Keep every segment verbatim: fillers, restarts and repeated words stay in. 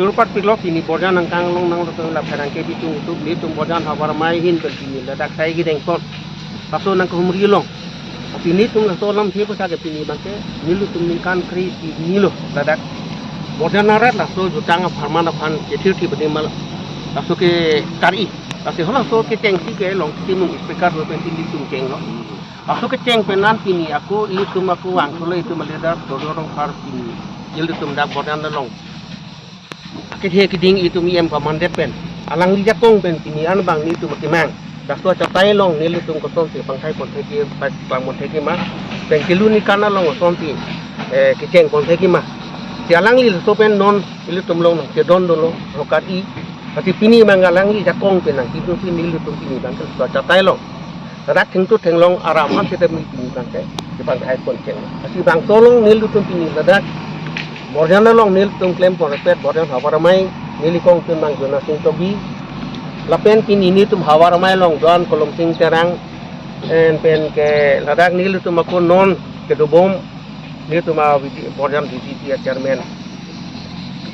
Jurpat piklok pini Borjan nangkanglong nanglo pen la pherangke bitung utup nelitum Borjan Havar Amei ahin pen pini ladak sai kedeng pon. Laso nangkehumri long. Pini nelitum laso alamthe puthot ke pini abangke nelitum ningkan kre-isi hini lo ladak Borjan arat laso jutang apharman aphan kethir thi bani mal laso ke kari. Lasi halaso kechengsi ke long si nung speaker lo pen pini nelitum chenglo. Laso kecheng pen an pini ako ilitum ako vangthulo itum leader Tojo Rongphar pini ilitum dak Borjan along akethe keding itum E M pamandet pen alangli ajakong pen pini an abang nelitum akemang. Laso achatai along nelitum kosonsi pangthai pon thek ke, pang pon thek ke ma. Pen kelun ikan along kosonsi, eh, kecheng pon thek ke ma. Si alangli laso pen non ilitum along nangchedon dolo, rokar i. Lasi pini abang alangli ajakong pen nangkitu si nelitum pini abangke laso achatai along ladak thengtut thenglong aram aphan sitame pini abangke kepangthai pon cheng. Lasi bangso along nelitum pini ladak Borjan along nelitum klem pon rapet Borjan Havar Amei, neli kongtun abang Jonasing Tokbi. Lapen pini nelitum Havar Amei along do-an Kolomsing Terang, en pen ke ladak nelitum ako non kedobom nelitum a V D, Borjan V D P a chairman.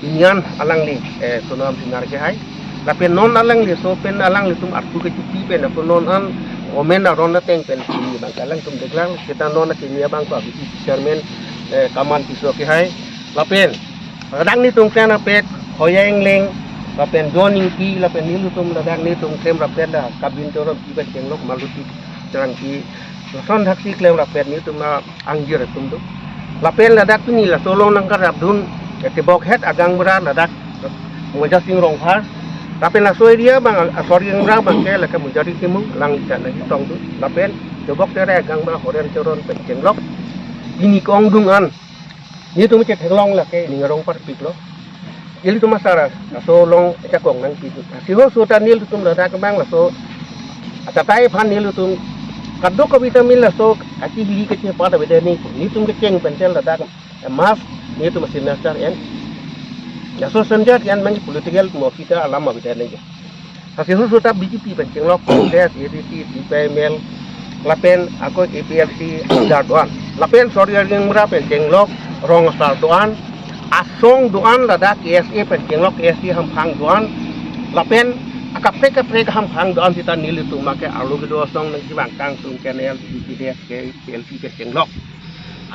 Pini an alangli, eh, Sonam Singnar ke hai. Lapen non alangli laso pen alanglitum arpu kechipi pen ako non an comment aron ateng pen pini abang alangtum deklang kita non akimi abang ko V D P chairman, eh, Kaman Tisso ke hai. Lapen ladak nelitum klem rapet Hoya Engleng, lapen John Ingti, lapen nelitum ladak nelitum klem rapet la Kabin Teronpi pen chenglok Maluti Terangpi, lason thaksi klem rapet nelitum a angjir atum do. Lapen ladak pini laso along nangkarapdun, eh, tebok het agangbura ladak Mojasing Rongphar. Lapen laso area abang, ah, sorry, agangbura abangke lake Mojari Timung, alangli ta nangchetong do. Lapen tebok tere agangbura Horen Teron pen chenglok. Pini kongdung an nelitum ke theklong lake ning arong parpik lo. Ilitum asar laso along ajakong nangkitu. Lasi halaso ta nelitum ladak abang laso achatai aphan nelitum kadokave ta min laso kachihili kachepat avedet nangji. Nelitum kecheng pen chel ladak, eh, mass nelitum signature en. Laso signature en abang political mo kita alam avedet nangji. Lasi halaso ta B J P pen chenglok Congress, A D C, C P I M L, lapen ako A P H L C asar do-an. Lapen sorry agangbura pen chenglok rong asar do-an. Asong do-an ladak K S A pen chenglok K S A hamphang do-an. Lapen akaprek kaprek hamphang do-an sita nelitum abangke arlo kedo asong nangkevang kangtung channel, B P D S ke, P L C pen chenglok.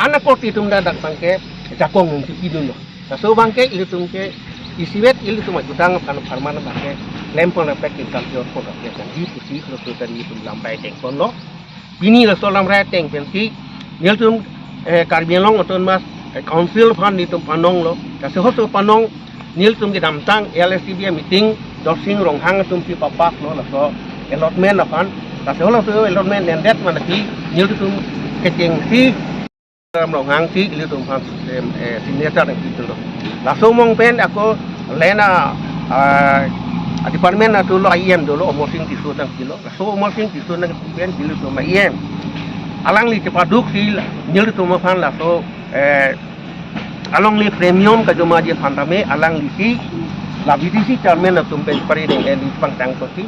Anak koti atum ladak abangke ajakong nangkipidunlo. Laso abangke ilitum ke isivet ilitum ajutang aphan apharman abangke klem pon rapet, ingkan jor pon rapet nangji pusi halaso ta nelitum lamrai ateng ponlo. Pini laso lamrai ateng pensi nelitum, eh, Karbi Anglong Autonomous, eh, Council aphan nelitum panonglo. Lasi halaso panong nelitum kedamtang L S T B a meeting Dorsing Ronghang atumsi papass lo laso allotment aphan. Lasi halaso allotment endet mane si nelitum kechengsi Ram Ronghang si ilitum aphan, em, eh, signature nangkitulo. Laso among pen ako land a, ah, a department atum lo, E M dolo, Amarsing Tisso nangkilo. Laso Amarsing Tisso nangkipi pen ilitum E M alangli chepaduk si nelitum aphan laso, eh, alongle premium kajomaji aphan tame alanglisi la V D C chairman atum pen pari deng eli pangtang kosi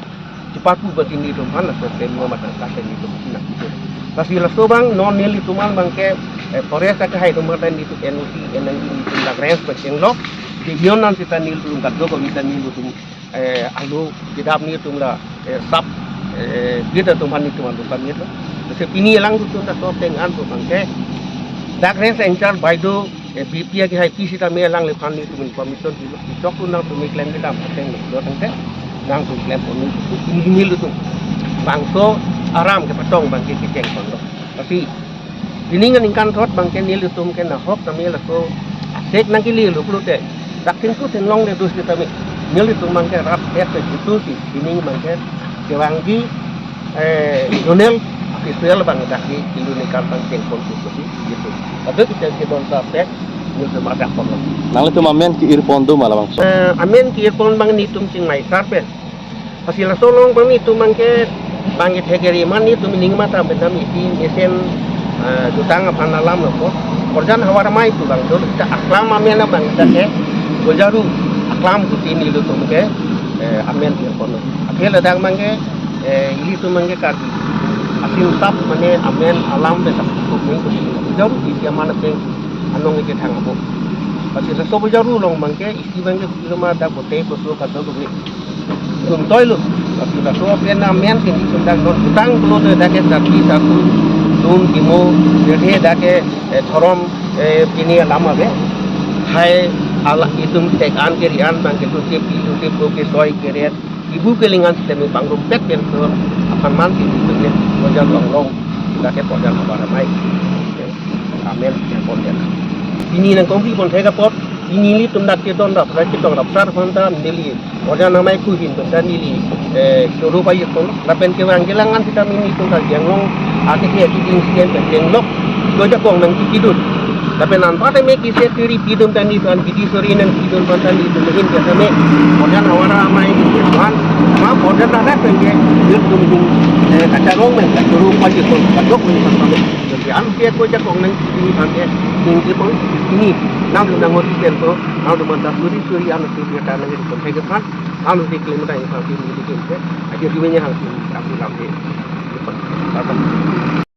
chepaku bagi nelitum aphan laso premium matang kase nelitum aphan nangkitu. Lasi laso abang non nelitum an abangke, eh, forest akehai atum aphan nelitum N O C, N N D nelitum la grants pen chenglok. Division an sita nelitum kadokave ta nelitum, eh, alu kedam nelitum la, eh, sub, eh, bid atum aphan nelitum alu kami atum. Lasi pini alangtum ta so teng an atum abangke dak range in-charge baideo, eh, B P akehai pi sitame alangliphan nelitum information dilo. Chok tu nangtum klem kedam ateng lo tangte nangtum klem pon nelitum. Bangso aram kepatong abangke kecheng ponlo. Lasi pini aningkan thot abangke nelitum ke nahok tame laso asek nangkele lo pulote dak thengtut thenglongle do sitame nelitum abangke rat het ke jutu si pini abangke kevangji, eh, zonal official abang dak di Hindu ni kantang cheng pon tu si gitu. Tapi kita kita don ta pek nelitum ajak pon. Nanglitum amen ke-ir pon do ma labangso? Eh, amen ke-ir pon abang nelitum chingmai sar pen. Lasi laso along abang nelitum abangke bang ithek eri man nelitum ning mata pen dam isi mesen, eh, jutang aphan alam lo ko. Borjan Havar Amei pu abang dolo, kita aklam amen abang kita ke Bojaru aklam kuti nelitum ke, eh, amen ke kono. Aphi ladak abangke, eh, ilitum abangke Karbi asim sap mane amen alam pen sap kup ning kuti Bojaru isi aman pen anong ike thang abo. Lasi laso bojaru along abangke isi abangke kilo ma dak bote koso kadokave dun toilo. Lasi laso pen amen pini itum dak non putang pulote dak ke jati jatu dun timo, jati dak ke, eh, dhorom, eh, pini alam ave. Hai ala itum tek an keri an abangke tu ke pi tu ke po ke soi keret ibu kelingan sitame pangrumpet pen so aphan man si itum ke bojar longlong dak ke bojar havar amei. Amen. Pini nangkongpi pon thek apot, pini nelitum dak kedon rap, dak kedon rap sar hon ta neli bojar namai kuhin pen ta neli, eh, choro pajirpon. Lapen kevang kelang an sita nelitum dak Anglong akethe akiding sien pen Anglong dojakong nangkipidun. Lapen anpar tame kise kiri pidun ta nelitum an bidi sori nangpidun pen ta nelitum ahin ke tame bojar havar amei ke tuan ma bojar dak pen ke nelitum ahin, eh, kacharong pen kachoro pajirpon kadokave pen tame. Jadi an ke ko jakong nangkipidun pen ke ningke pon pini nangtum nang-ot pen to nangtum an ta suri suri an suri ta nangri pon thek aphan nangtum si klem ta iphan pini ningke ke aja duanya hang pini kapu lam ke.